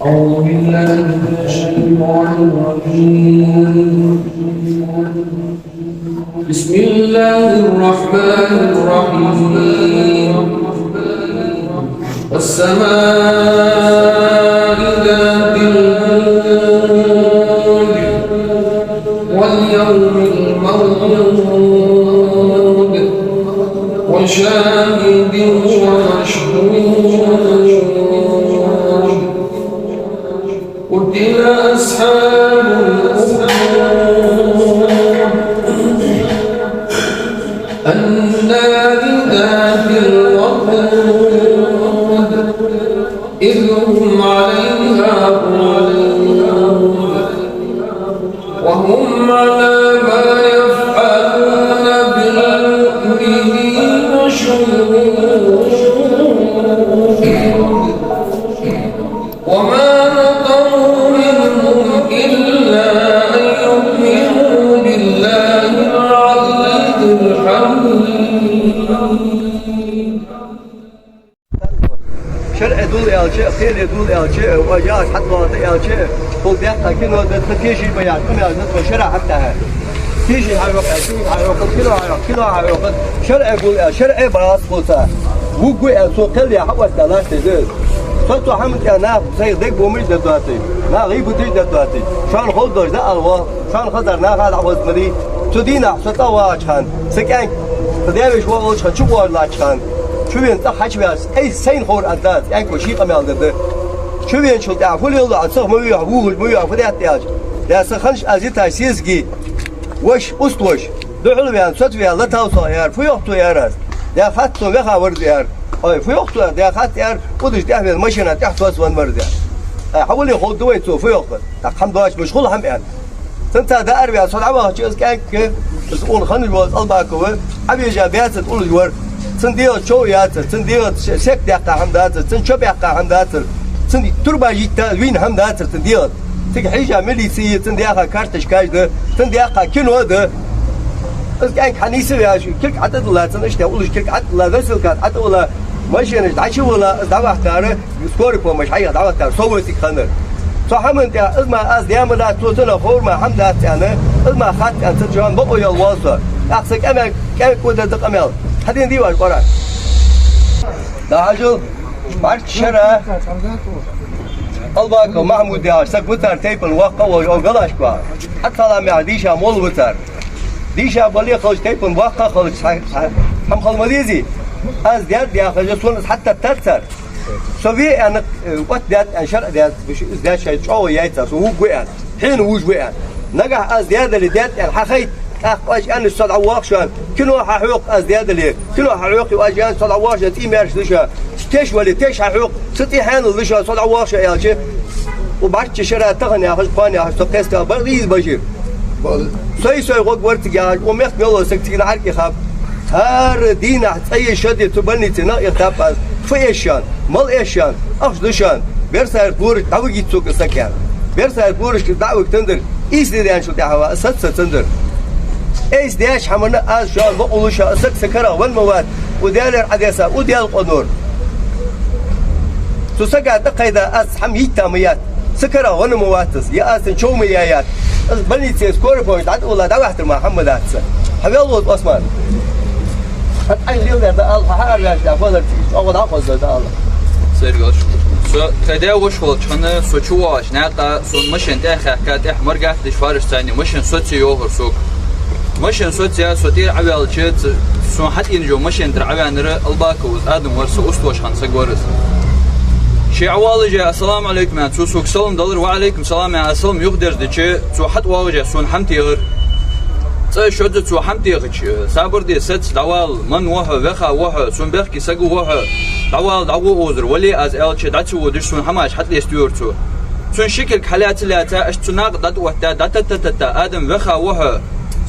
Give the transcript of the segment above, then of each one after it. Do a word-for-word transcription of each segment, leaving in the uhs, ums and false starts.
أعوذ بالله من الشيطان الرجيم. بسم الله الرحمن الرحيم. والسماء ذات البروج. واليوم الموعود. وشاهد ومشهود. قتل أصحاب الأخدود. النار ذات الوقود. إذ هم عليها قعود. وهم على ما يفعلون بالمؤمنين شهود. وما نقموا منهم إلا أن يؤمنوا بالله العزيز الحميد. ШарӀе дул аьлча, кхеле дул аьлча, ва яхаш хьатӀавалта аьлча, хӀул дехка кино да, тха тешаш ба яхаш, къамаьл да, тхо шарӀа хьаттахьа. Тешаш хьайоаккх, тешаш хьайоаккх, кино хьайоаккх, кино хьайоаккх. ШарӀе гул аьлча, шарӀе бац хӀуца. Вугу аьлча, цо кхел яь хьаваьтта лаьтташ да. Со цу хӀаман тӀа наха сайх дегабуамаш дергдоаций, наха гӀийбаташ дергдоаций. Шоана ховргдолаш да ала воал, шоана хазар наха дӀахоза ма дий. Цу дийнахьа со цӀа вагӀача хана, са кӀаьнк, са даь-веший воагӀа волча хана, чу гӀорлача хана, чувена цӀагӀа хьачуваьлча, айса сайна ховр аз дац, кӀаьнко ший къамаьл дергда. Чувеначул тӀехьагӀа фу леладу Ӏа, цӀагӀа ма вехьа, вугӀаш ма вехьа, фу даьд аьлча, даь са ханаш аз йитача сесаги, воша, уст воша, духьал ваьнна, соцаваьнна, латал со, аьлар. Фу йоах цо, аьлар аз. Даь хац, цун веха вар из, аьлар. Ой, фу йоах цо, аьлар, даь хац, аьлар, удаш тӀехваьнна машина тӀехьа тосса венна вар из, аьлар. Ай, хьавале ховргда вайна цо фу йоах. ТӀаккха хӀама доацаш, мишта хул хӀама, аьнна. Цунца дӀаараваьнна, со дӀавахача, из кӀаьнк, из укхаза хиннаш вола, из Албаков, Ӏовежа баьцац, уллаш вар. Цун дегӀаца чов яцар, цун дегӀаца се-, сек даьккха хӀама дацар, цун чо баьккха хӀама дацар, цун турба йитта вийна хӀама дацар цун дегӀаца. Цига хьежа милице, цунна даьха карточкаш да, цунна даьккха кино да. Из кӀаьнк хьанийсваьлча, кулг ӀотӀадилла цунна, иштта уллаш кулг ӀотӀадилла, носилкаш ӀотӀавилла, машинаш дӀачувилла, из дӀавахийтар, скорая помощь хьаийха дӀавахийтар, со воацилга хиннар. Цу хӀаман тӀа, из ма аз даь ма дац, цо цунах ховр ма хӀама дац аьнна, из ма хац аьнна, цун чу бокъо йолаш воал со. ТӀаккха са кӀаьнк, кӀаьнк ва деза къамаьл. Хьадена дий оаш Къуръан? ДӀахьажал, бӀарчча шера Албаков Махьмуд яхаш саг вацар, тайпан воккха а волаш, укх Галашка вахаш. Ӏаткъала мехка дийша молла вацар. Дийша бале а хилча, тайпан воккха а хилча, хьа-, хьа-, хӀама хила ма дезий. Аз даьд яхаш, сона из хьатӀатеттар цар. Со ве аьнна, э, оттадаьд аьнна, шарӀа даьд, биш, из даьд шоай чӀоагӀо яьй цар, со вугу аьнна. Хьена вуж ва аьнна. Нагахьа аз даьдале даьд аьнна хьахайта, тӀаккха оаш аьннача со дӀавоагӀа шоана, кино хьахьокх аз даьдале, кино хьахьокхе оаш аьнна со дӀавоагӀа шоана, цӀий маьрша да шоана, теш вале, теш хьахьокх, са цӀий хьаьнала да шоана, со дӀавоагӀа шоана аьлча, укх бӀарчча шера тахан яхаш, кхоана яхаш, со кхестал бакъ дийза бажир. Сой-сой гӀоргвар цига яхаш, укх мехка мел вола саг цига наӀарга ихаб. ХӀара дийнахьа цкъа е шо ди цу больнице нах ихтаб аз. Фу эш шоана, мала эш шоана, ахча да шоана. Берсаерта лорашка дӀавига цу сага, аьнна. Берсаерта лорашка дӀа а вига цундар, ийс ди даьнначул тӀехьагӀа ва, саца цундар. Айса даьча хӀаманна аз шоана бакъ лу шоана, саг са карагӀ венна ма вац, укх Даьлагара Ӏодесса, укх Даьла къонора. Цу сага тӀакхайда аз хӀама йитта ма яц, са карагӀ венна ма вац из, е аз цун чов ма яь яц. Из больнице скорая помощь дӀатӀавилла дӀавахийтар ма хӀама дац. Хьавел воз Ӏусман. ХӀанз Ӏайха леладаь да ала, хьа хьаараваьлча, дӀа хозар цига, чӀоагӀа дӀа а хоза да ала. Сайре гӀаш. Со тха даь-воша волча хана, со чу воагӀача наькъа, сона машен тӀехьа хаьхка, тӀехьа маргатта деш фараш царни машен соцаяь йоахар сога. Машен соцаяь, со тӀера Ӏоваьлча, ц-, сона хьатӀаена йола машен тӀара Ӏоваьннар Албаков из Адам вар, са уст воша хинна саг вар из. Ше Ӏовоалаш, «Ассаламу Ӏалайкум», аьнна, цо сога салам далар, «Ва Ӏалайкум салам», аьнна, аз салам юхадерзадича, цо хьатӀавоагӀаш, сона хӀама техар. ЦӀа шозза цо хӀама техача, сабар де, саца, дӀавала, мала ва хьо, веха ва хьо, сона бехке саг ва хьо, дӀавала, дӀагӀо озар, вале аз аьлча, дӀа ца водаш, сона хӀамаш хьатӀалеста йоахар цо. Цун ши кулг хьалаьца-лаьца, иштта цу наькъа дӀатӀаотта, дӀататта-татта, Адам, веха ва хьо,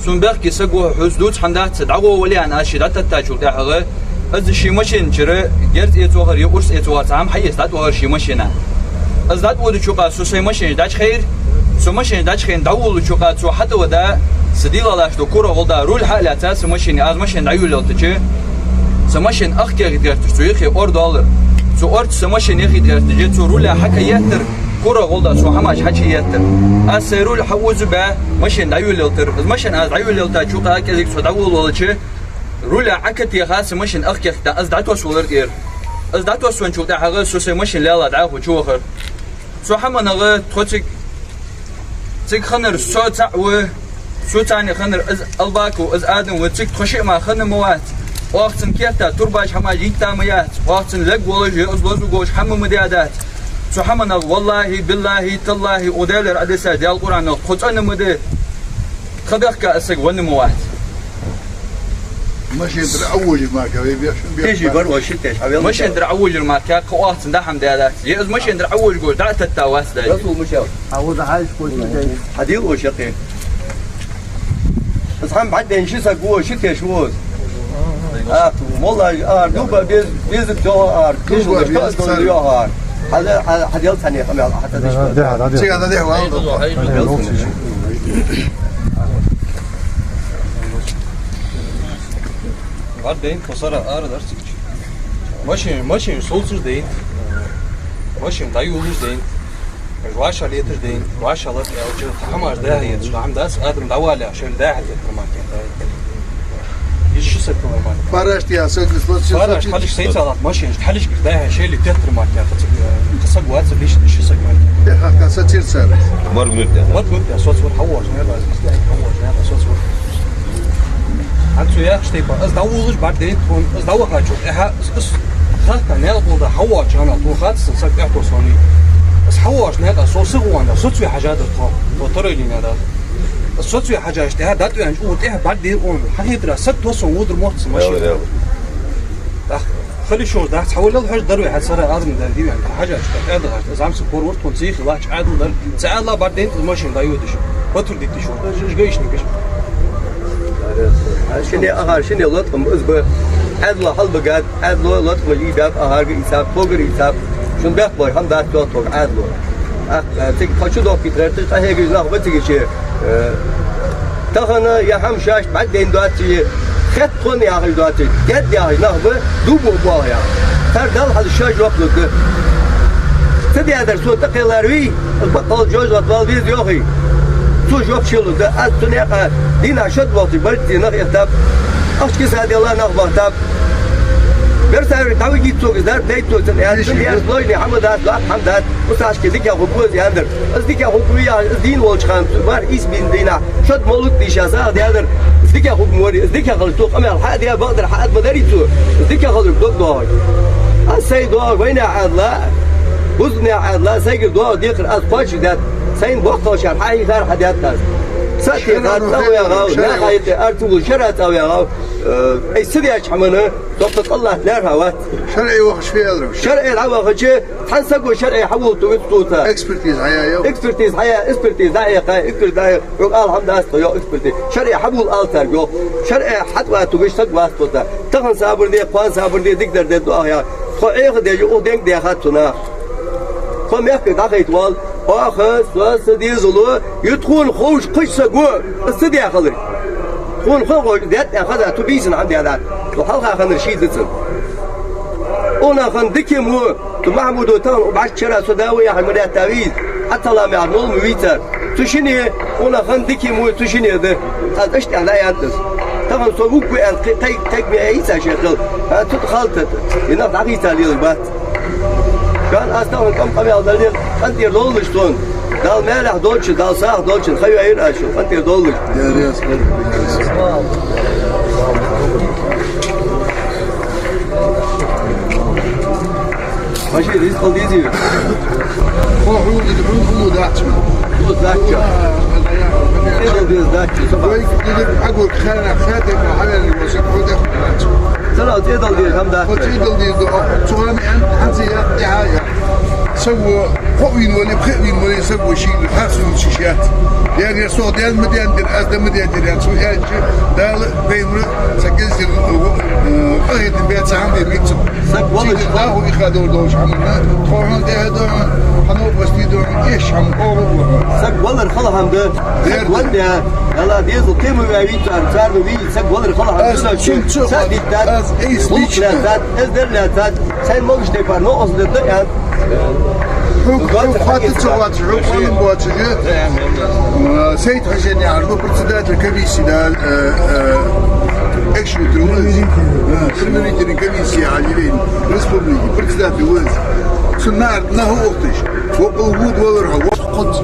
сона бехке саг ва хьо, хьоца дувца хӀама дац, дӀагӀо вале, аьнна, аз ше дӀататтачул тӀехьагӀа, из ший машина чура герз эца вахар е урс эца вахар, цхьа хӀама хьаэца дӀатӀавахар ший машина. Из дӀатӀаводача юкъа со сай машинаш дӀачухайра, со машинаш дӀачухайна дӀаволалуча юкъа цо хьатӀавада, са дилалаш до кура гӀолла да, руль хьа а лаьца са машина, аз машина дӀайолаялийтача, са машина ахкехийта гӀерташ, цо юххе ор доаллар. Цу орца са машина яхийта гӀерташ, цо руля хьакхайеттар, Пурра гӀолла цо хӀамаш хьачуеттар. Аз сай руль хьаузу баь, машин дӀайолаелийтар. Из машин аз дӀайолаелийта, чу къа кӀезига цо дӀаволавелча, руль Ӏокатеха, са машин ахкехкийтта, аз дӀатоссавелар тӀера. Аз дӀатоссавенначул тӀехьагӀа со сай машин лела дӀахо чувахар. Цу хӀаманах тхо цига, цига хиннар со цаӀ ва, цу царна хиннар из Албаков, из Адам ва, цига тхо шиъ мара хинна ма вац. Оаха цун керта турбаш хӀамаш йитта ма яц. Оаха цун лаг волаш, е из лозу волаш хӀама ма даь дац. Цу хӀаманах, валлахӀи, биллахӀи, таллахӀи, укх Даьлагара Ӏодесса, Даьла Къуръанах, тхо цӀена ма да. Тха бехка из саг венна ма вац. Машин тӀара Ӏовожар мара кхы вай беш, беш. Теши бар, ва ши теш, хьавел. Машин тӀара Ӏовожар мара кхы оаха цун дӀа хӀама даь дац. Е из машин тӀара Ӏовожаш гуш дӀа а тетта вац даьй. Расул Мушав. Хьавода хьалаш кочу дай. Хьадийла оаш яккхе. Из хӀама бӀаргадайна ши саг ва, ши теш ва из. А, молла, а, дуба без, беза тоха, а, дуба кеш без, тоха, а. Хьада, хьа-, хьадел цхьанне къамаьл, хьата диш. Да, да, да. Цига да, да, ва. БӀаргадайна, кхо сара ара дар цига. Машин, машин совцаш дайнад. Машин дӀайолалуш дайнад. ВӀашагӀлеташ дайнад. ВӀашагӀлеташ аьлча, хӀамаш дӀахьа езаш, хӀама дац, Адам дӀавале, шоайла дӀахьа теттар мара кхы. Из ши саг хилар мара. Параш тӀа саг, саг, саг. Параш хьалхашка сайца латт машинаш, хьалхашка дӀахьа шоайла теттар мара кхы. Кхы саг вац, лиш ши саг мара кхы. Э, хьаха, са цир цар. Моргнуть, да? Моргнуть, да, соцавар хьавоагӀаш, наьха, хьавоагӀаш, наьха, соцавар. ХӀанз цо яхача тайпара, из дӀаволалуш бӀаргадайнад тхона, из дӀавахачул тӀехьа, из, из хатта наькъа тӀа хьавоагӀача хана, тхона хац цун саг эхь тосони. Из хьавоагӀача наькъа со сихвенна, соцаве хьажадар тхо, тхо таро лийннад. Из соцаве хьажача тӀехьа, дӀатӀаваьннача, укх тӀехьа бӀаргадайра тхона, хьахетар, саг тоссавенна водар мотт цу машина. Хали шоаш дац, хьавалал хьожа дар вай, хьа сара Адам дар дивен, хьажача тӀехьа дӀадахача, замса кор вар тхона цехи лач Ӏаьдал дар. Ца Ӏаьдала бӀаргадайнад из машина дӀайодаш. Патур дитташ вар. Из гаишник иш. Шинне ахар, шинне лоткъам из ба. Ӏаьдала хьалбагад, Ӏаьдало лоткъамаш ийбаьб, ахарга ийцаб, тхогара ийцаб. Шун бехк бой, хӀама дац тхога Ӏаьдало. Ах, цига тхо чудохкийта гӀерташ, къахьегаш нах ба цига ше. Э, тахан е хӀама шоашта бӀаргадайна доацаш, хет тхона яхаш доацаш, гед яхаш нах ба, дубо бола яхаш. Цар Далла хьалха шоаш жоп лургда. Ца даьдар сона тӀакхеллар вий, баккъал жожагӀате вала веза йоахий. Цо жоп шелургда. Аз цу наькъа дийнахьа шозза вахача бартаца нах эхийтаб, ахча киса делла нах бахийтаб. Берсави дӀавигийта цо, из дарба дайта цо, цун аьлча, цун аьлча, сложный хӀама дац, лакха хӀама дац. Усашке дика хургва из, аьннадар. Из дика хургва яхаш, из дийна волча хана, бархӀ ийс бийна дийнахьа, шозза мовлат дийша сагӀа даьдар. Из дика хургва ма варий, из дика хилча, цо къамаьл хьа а даь, бакъдар хьа а ма дарий цо. Из дика хилар дог доагӀаш. Аз сай доагӀаш вайнаьха Ӏаьдала, бусалба наьха Ӏаьдала, сайгара доагӀа декхар аз кхоачашдаьд. Сайна боккхагӀчар хьахьийхар, хьадаьд аз. Са а техар, цӀаваьгӀав, наха юкъе арцулу шера цӀаваьгӀав. Э, ай ца деча хӀамана, доккха кӀаллахьта лаьрхӀа вац. ШарӀе вахаш фу аьлар? ШарӀе дӀавахача, цхьан саго шарӀе хьавола ту вицлуца. Экспертиза хьаяь, йо? Экспертиза хьаяь, экспертиза дӀахьекха, экспертиза дӀахьекха. Хьога ала хӀама дац тхо, йо, экспертиза. ШарӀе хьавола ала царга, йо. ШарӀе хьатӀаваьтта тугаш саг вац тхоца. Тахан сабар де, кхоана сабар де, дикадар де дуахьа. Тхо Ӏеха дежа, укх денга дехад цу наха. Тхо мехкага дӀахайта вал. Оаха, со, са дезало, ю тхона ховш кхыча саго, аз ца дехалар. Тхона хо гӀо, даьтта хаза, ту бийсан хӀама даьдац. Тхо хьалха ханар ший дацан. Уна хан диким ву, ту Махьмудо тахан бӀаьш чара со дава яхьа ма даьтта вийз. Хьа салам яхьа нол ма вийцар. Цу шине, уна хан диким ву, цу шине да. Аз аш тӀехьа дӀаянтас. Тахан со вуггу аьнна, кхе-, кхе-, кхе ме ийца шекъал. А, цу тӀа халтат. И нах дӀахийца лелаш бац. Шоана аз тахан къам-, къамаьл дале, къинтӀера долалаш сона. Дала маьлехь долча, Дала сагӀа долча, хайваьйра аз шо, къинтӀера долалаш. Машин ризкъал дезий? Хо хьулдида, хьул хьул дач. Хьул дач. Эдал дез дач, собар. Вай дидик агур хана, хатик, хавел, вошик, худак дач. Царал цӀедал деза хӀама дац. Цо цӀедал деза, цу хана аьнна, хӀанз я, я, я. Саг ва, кхо вийна вале, пхиъ вийна вале, саг ва шийна, харцвийна шиш яц. Яр, яр, сох даьнна ма даьннадар, аз да ма даьдир, яр, цу аьлча, Дала, пайхамара, са геззир, э, къахетам баь, цхьа хӀама бе мег цу. Саг валар. Шийна даху и хадор долаш хӀама, тхо хьона тӀехьа дохьа, хьанов басти дохьа, эш хӀама, ола дохьа. Саг валар хала хӀама да. Саг валар, Дала дезал кема ваьвий цар, царна вий, саг валар хала хӀама да. Аз чун чу, са диттад, аз эйс лична. Лучна лаьцад, эздер лаьцад, сайн могаш тайпара, но ослед да, ян. Хьо, хьо хатта ца вац, хьо къонах боацаш, э, Сайд-Хьусен яхаш ва председатель комиссии, да, э, э, экс-ветру, э, примирительной комиссии Алжирии республики, председатель ва из. Цу нах, нах ухташ, вокъал вуд валар хьо, вокъал